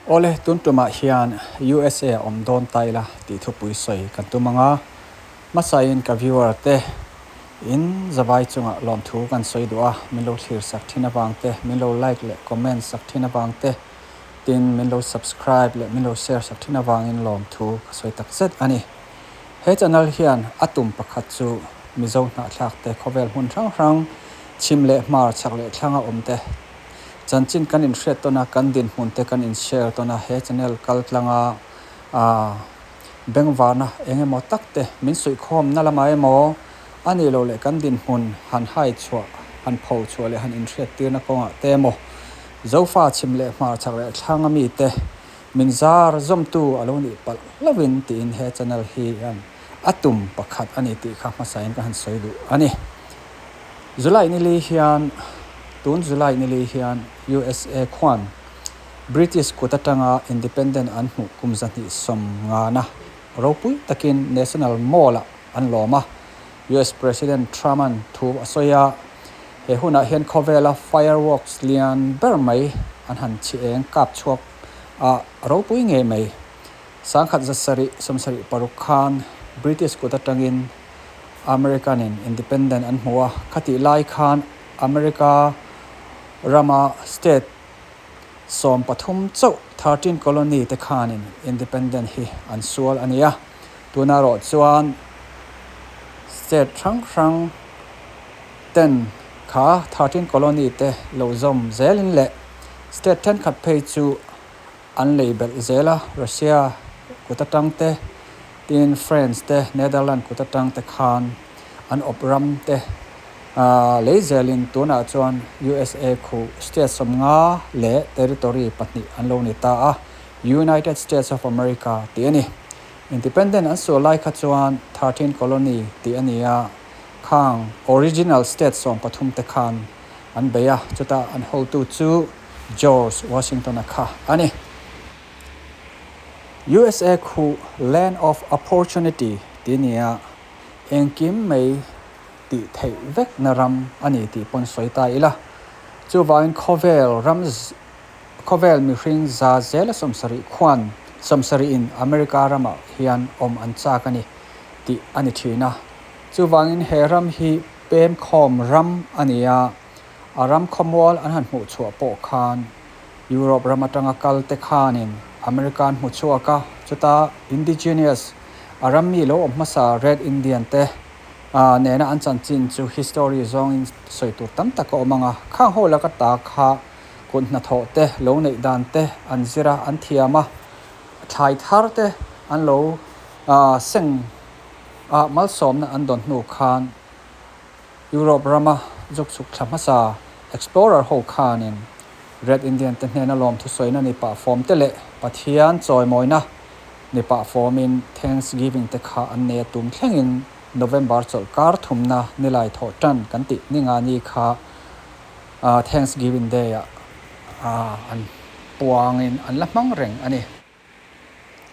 Awle, tun tumah hian USA a awm dawn ta ila tih thupui sawi kan tum ang a, hmasain ka viewer te in zavai chungah lawmthu kan sawi duh a, min lo thlir sak thin avang te, min lo like leh comment sak thin avang te, tin min lo subscribe leh min lo share sak thin avangin lawmthu ka sawi tak zet a ni. He channel hian a tum pakhat chu Mizo hnahthlak te khawvel hmun hrang hrang chhim leh hmar chhak leh thlanga awm te chanchin kan inhriat tawn a, kan dinhmun te kan in share tawn a, he channel kal tlanga aah bengvarna eng emaw tak te min suihkhawmna lamah emaw a nih loh leh kan dinhmun han hai chhuah han pho chhuah leh han inhriat tirna kawngah te emaw Zofa chhim leh hmar chhak leh thlanga mite Min zar zawmtu a lo nih palh hlauhin tiin he channel hi hian a tum pakhat a ni tih kha hmasain ka han sawi duh a ni. July nili hian tun July nili hian USA khuan British kut atanga independent an hmuh kum 250na ropui takin National Mall-ah an lawm a. US President Trump-a'n thu a sawi a, he hunah hian khawvela fireworks lian ber mai an han chhi eng kap chhuak a ropui ngei mai. 1776 khan British kut atangin American-in independent an hmu a, khatih lai khan America rama state 13 chauh, 13 colony, te khanin independent hi an sual a ni a. Tuna erawh chuan state hrang hrang ten kha 13 colony te lo zawm zelin leh State thenkhat phei chu an lei belh zel a, Russia kut atang te, tin France te, Netherland kut atang te khan an awp ram te lei zelin tunah chuan USA khu state 50 leh territory pahnih an lo ni ta a, United States of America tih a ni. Independent an sual lai kha chuan 13 colony tih a ni a, khang original state 13 te khan an bei a, chutah an hotu chu George Washington-a kha a ni. USA khu Land of Opportunity tih a ni a, engkim mai tih theih vekna ram a ni tih pawn sawi ta ila. Chuvangin khawvel ram khawvel mihring za zela 70 khuan 70 in America ramah hian awm an chak a ni tih a ni thin a. Chuvangin he ram hi pem khawm ram a ni a, a ram khawmual an han hmuh chhuah pawh khan Europe ram atanga kal te khanin America an hmu chhuak a, chuta indigenous a ram mi lo awm hmasa Red Indian te nena an chanchin chu history zawngin sawi tur tam tak a awm ang a, khang ho laka ta kha kut hnathawh te lo neih dan te an zir a, an thiam a, thlai thar te an lo seng a, malsawmna an dawn hnu khan Europe rama zuk chhuk thla hmasa explorer ho khanin Red Indian te hnena lawm thusawina ni pah fawm te leh Pathian chawimawina ni pah fawmin Thanksgiving te kha an nei a tum thlengin November chawlh kar thumna nilai thawh tan kan tih ni nga ni kha Thanksgiving Day ah an puangin an la hmang reng a ni.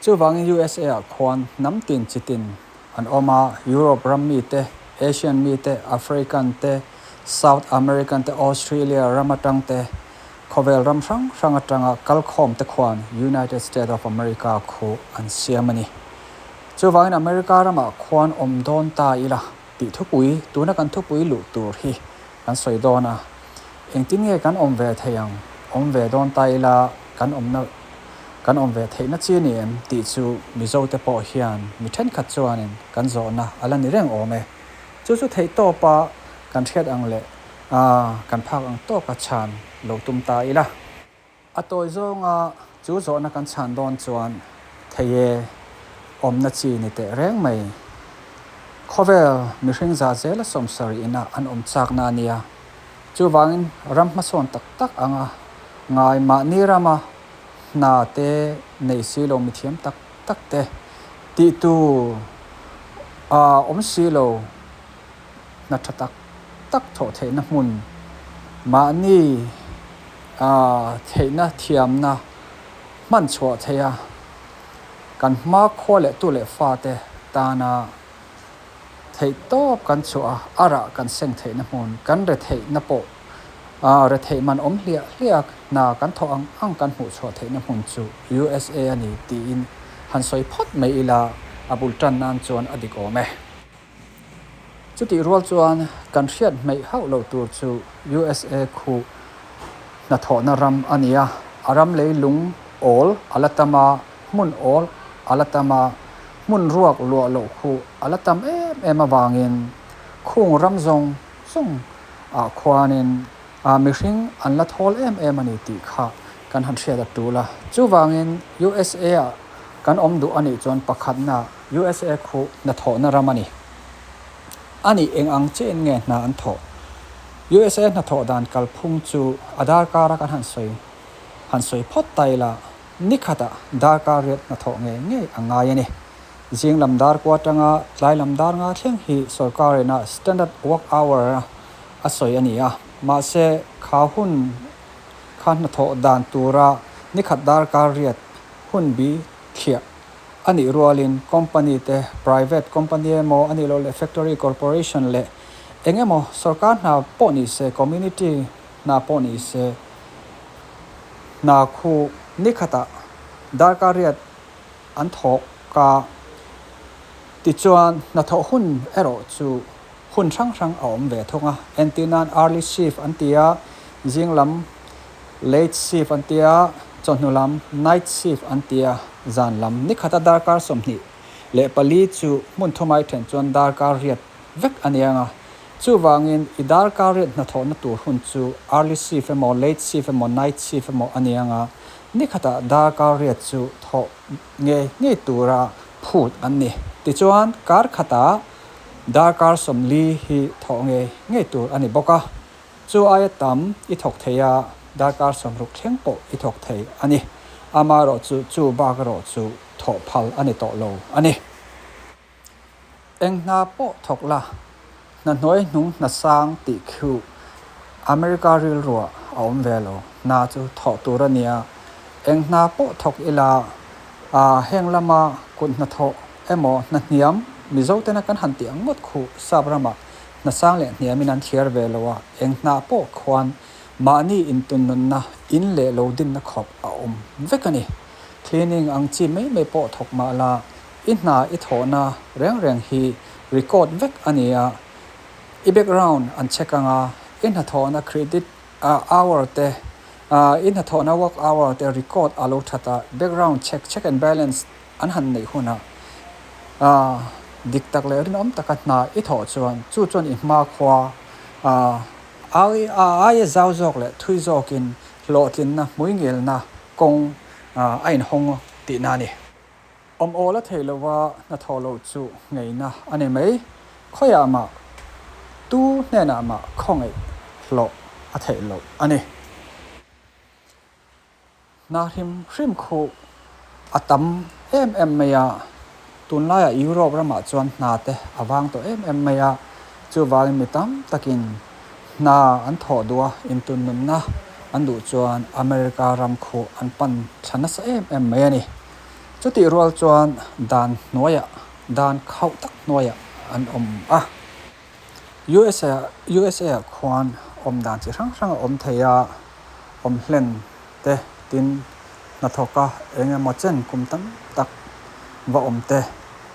Chuvangin USA ah khuan hnam tin chi tin an awm a, Europe ram mi te, Asian mi te, African te, South American te, Australia ram atang te, khawvel ram hrang hrang atanga kalkhawm te khuan United States of America khu an siam a ni. Chuvangin America ramah khuan awm dawn ta ila tih thupui, tuna kan thupui luh tur hi kan sawi dawn a. Engtin nge kan awm ve thei ang? Awm ve dawn ta ila kan awmna kan awm ve theihna chi a ni em tih chu Mizote pawh hian mi thenkhat chuanin kan zawhna a la ni reng awm e. Chu chu theih tawpa kan hriat ang leh kan phak ang tawka chhan lo tum ta ila. A tawi zawnga chu zawhna kan chhan dawn chuan thei e, awmna chi ni teh reng mai. Khawvel mihring za zela 70 ina an awm chakna a nia. Chuvangin ram hmasawn tak tak anga ngai mahni rama hna te nei si lo mithiam tak tak te tih tur a awm si lo hna tha tak tak thawh theihna hmun mahni theihna thiamna hman chhuah theih a, kan hma khua leh tu leh fate tana theih tawp kan chhuah a, a rah kan seng theihna hmun, kan re theihna pawh Retheih man awm hliah hliak hna kan thawh ang ang kan hmuh chhuah theihna hmun chu USA a ni tiin han sawi phawt mai ila a bul tan nan chuan a dik awm e. Chutih rual chuan kan hriat hmeih hauh loh tur chu USA khu hnathawhna ram a ni a, a ram leilung awl a la tam a, hmun awl a la tam a, hmun ruak luah loh khu a la tam em em avangin khung ram zawng zawng ah khuanin mihring an la thawl em em a ni tih kha kan han hriat a tul a. Chuvangin USA ah kan awm duh a nih chuan pakhatna USA khu hnathawhna ram a ni. A nih eng ang chiahin nge hna an thawh? USA hnathawh dan kalphung chu a darkara kan han sawi han sawi phawt ta ila nikhatah darkar riat hnathawh ngei ngei a ngai a ni. Zing lam dar kua atanga tlai lam dar nga thleng hi sorkar ina standard work hour a sawi a ni a, mahse kha hun kha hnathawh dan tura nikhat darkar riat hun bi thliah a nih rualin company te, private company emaw a nih loh leh factory, corporation leh eng emaw sorkar hna pawh ni se, community hna pawh ni se hna khu nikhatah darkar riat an thawk a. Tichuan, hnathawh hun erawh chu hun hrang hrang a awm ve thung a. Entir nan early shift an ti a, zing lam late shift an ti a, chawhnu lam night shift an ti a, zan lam nikhata darkar 24 chu hmun thumai then chuan darkar riat vek a ni ang a. Chuvangin i darkar riat hnathawhna tur hun chu early shift emaw late shift emaw night shift emaw a ni ang a. Nikhatah darkar riat chu thawh ngei ngei tura phut an ni. Tichuan, kar khatah darkar 40 hi thawh ngei ngei tur a ni bawk a. Chu aia tam i thawk thei a, darkar 60 thleng pawh i thawk thei a ni. Amaherawhchu chu bak erawh chu thawh phal a ni tawh lo a ni. Eng hna pawh thawk la, hna hnuai hnung hna sang tih khiu America rilruah a awm ve lo. Hna chu thawh tur a nia. Eng hna pawh thawk ila, heng lama kut hnathawh emaw hna hniam Mizo tena kan han tih ang ngawt khuh sap ramah hna sang leh hniamin an thliar ve lo a, eng hna pawh khuan mahni intunnunna in leh lo dinna khawp a awm vek a ni. Cleaning ang chi mai mai pawh thawk mah la, I hna i thawhna reng reng hi record vek a ni a, i background an check ang a, i hnathawhna credit hour te, i hnathawhna work hour te record a lo that a, background check, check and balance an han neih hunah dik tak leh rinawm taka hna i thawh chuan chu chuan i hmakhua aia zau zawk leh thui zawkin hlawhtlinna hmuingilna kawng a inhawng tihna a ni. Awm awl a theih lova hnathawh loh chu ngeina a ni mai. Khawiah mah tu hnenah mah khawngaih hlawh a theih loh a ni. Hna hrim hrim khuh a tam em em mai a, tunlaiah Europe ramah chuan hna te a vang tawh em em mai a, chuvangin mi tam takin hna an thawh duh a, intunnunna an duh chuan America ram khuh an pan thla nasa em em mai a ni. Chutih rual chuan dan hnuaiah, dan khauh tak hnuaiah an awm a. USA USA ah khuan awm dan chi hrang hrang a awm thei a, awm hlen te tin hnathawka eng emaw chen kum tam tak va awm te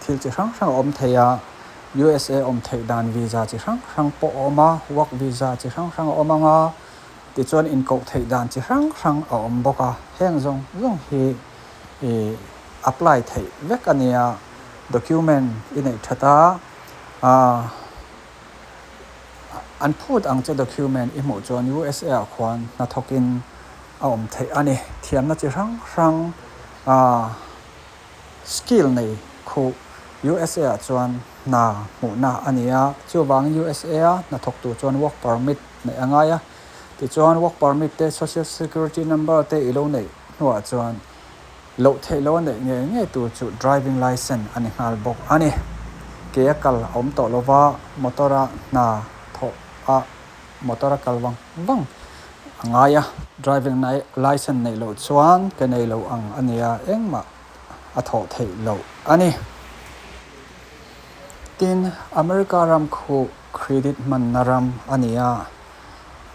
thil chi hrang hrang a awm thei a. USA awm theih dan visa chi hrang hrang pawh a awm a, work visa chi hrang hrang a awm ang a, tichuan inkoh theih dan chi hrang hrang a awm bawk a. Heng zawng zawng hi i apply theih vek a nia, document i neih that a, an phut ang che document i hmuh chuan USA ah khuan hnathawkin a awm theih a ni. Thiamna chi hrang hrang skill nei khuh USA ah chuan hna hmuhna a ni a, chuvangin USA a hnathawk tur chuan work permit neih a ngai a, tichuan work permit te social security number te i lo neih hnuah chuan loh theih loh a neih ngei ngei tur chu driving licence a ni nghal bawk a ni. Ke a kal a awm tawh lova motor a hna thawh a motor a kal vang vang a ngai a. Driving licence neih loh chuan ke nei lo ang a nia engmah a thawh theih loh a ni. Tin, America ram khuh credit hmanna ram a ni a.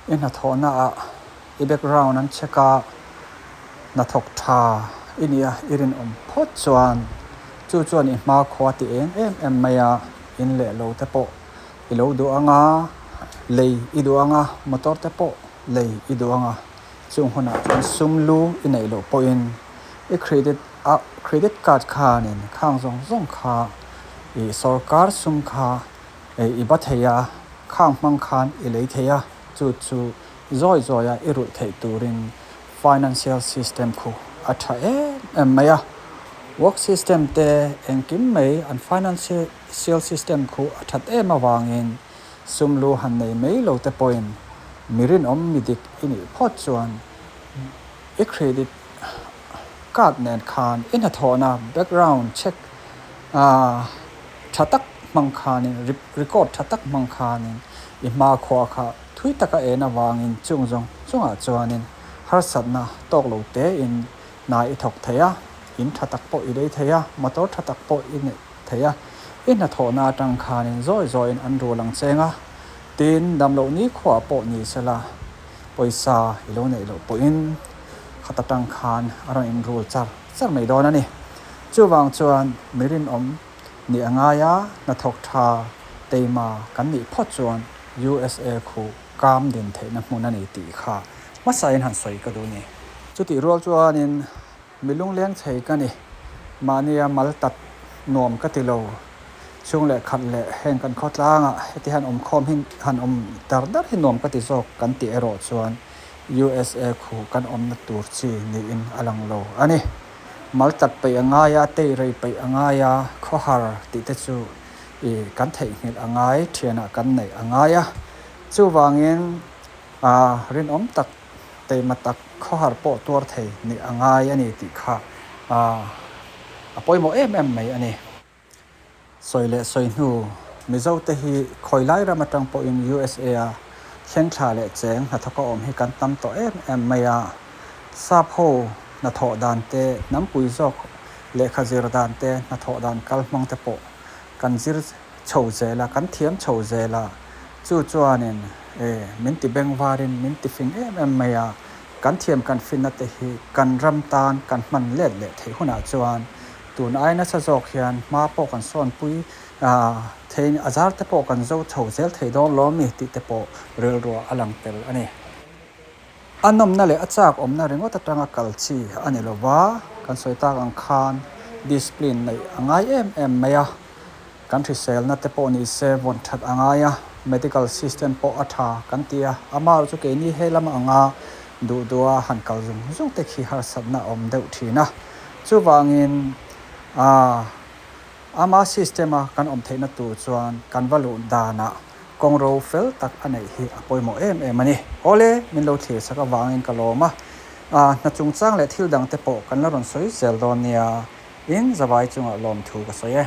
I hnathawhna ah i background an check a, hnathawk tha i nih a i rinawm phawt chuan chu chuan i hmakhua ti eng em em mai a, in leh lo te pawh i lo duh ang a, lei i duh ang a, motor te pawh lei i duh ang a, chung hunah chuan sum lu i neih loh pawhin i credit a credit card khanin khang zawng zawng kha i sorkar sum kha i ba thei a, khang hmang khan i lei thei a, chu chu zawi zawia i rulh theih turin financial system khu a tha em em mai a. Work system te engkim mai an financial system khu a that em avangin sum lu han nei mai lo te pawhin mi rinawm mi dik i nih phawt chuan i credit card nen khan i hnathawhna background check tha tak hmang khanin record tha tak hmang khanin i hmakhua kha thui taka en avangin chung zawng chungah chuanin harsatna tawk lo tein hna i thawk thei a, in tha tak pawh i lei thei a, motor tha tak pawh i neih thei a, i hnathawhna atang khanin zawi zawiin an rul ang cheng a, tin damloh nikhuaah pawh ni sela pawisa i lo neih loh pawhin khat atang khan a rawn inrul char char mai dawn a ni. Chuvang chuan mi rinawm nih a ngai a, hnathawk tha teima kan nih phawt chuan USA khu kam din theihna hmun a ni tih kha hmasain han sawi ka duh ni. Chutih rual chuanin mi lungleng thei ka ni, mahnia mal tat nuam ka ti lo. Chhung leh khat leh heng kan khawtlangah heti han awm khawm hi han awm dar dar hi nuam ka ti zawk kan tih erawh chuan USA khu kan awmna tur chi niin a lang lo a ni. Mal tat peih a ngai a, tei rei peih a ngai a, khawhar tih te chu i kan theihnghilh a ngai, thianah kan neih a ngai a. Chuvangin rinawm tak, teima tak, khawhar pawh tuar thei nih a ngai a ni tih kha a pawimawh em em mai a ni. Sawi leh sawi hnu, Mizo te hi khawi lai ram atang pawhin USA a thleng thla leh cheng hnathawka awm hi kan tam tawh em em mai a. Sap ho hnathawh dan te, hnampui zawk lehkha zir dan te, hnathawh dan kal hmang te pawh kan zir chho zel a, kan thiam chho zel a. Chu chuanin e min ti bengvarin min ti fing em em mai a. Kan thiam kan finna te hi kan ram tan kan hman let leh theih hunah chuan Tun ai nasa zawk hian hma pawh kan sawnpui theiin a zar te pawh kan zo chho zel thei dawn lo ami tih te pawh rilruah a lang tel a ni. A nawmna leh a chak awmna ringawt atanga kal chi a ni lo va, kan sawi tak ang khan discipline neih a ngai em em mai a. Kan hriselna te pawh ni se vawn that a ngai a, medical system pawh a tha kan ti a, amaherawh chu keini he lam anga duh duha han kal zung zung te khi harsatna a awm deuh thin a. Chuvangin aah ama system a kan awm theihna tur chuan kan va luh danah kawng ro fel tak a neih hi a pawimawh em em a ni. Awle, min lo thlir sak avangin ka lawm a, aah hna chungchang leh thil dang te pawh kan la rawn sawi zel dawn nia, in zavai chungah lawmthu ka sawi e.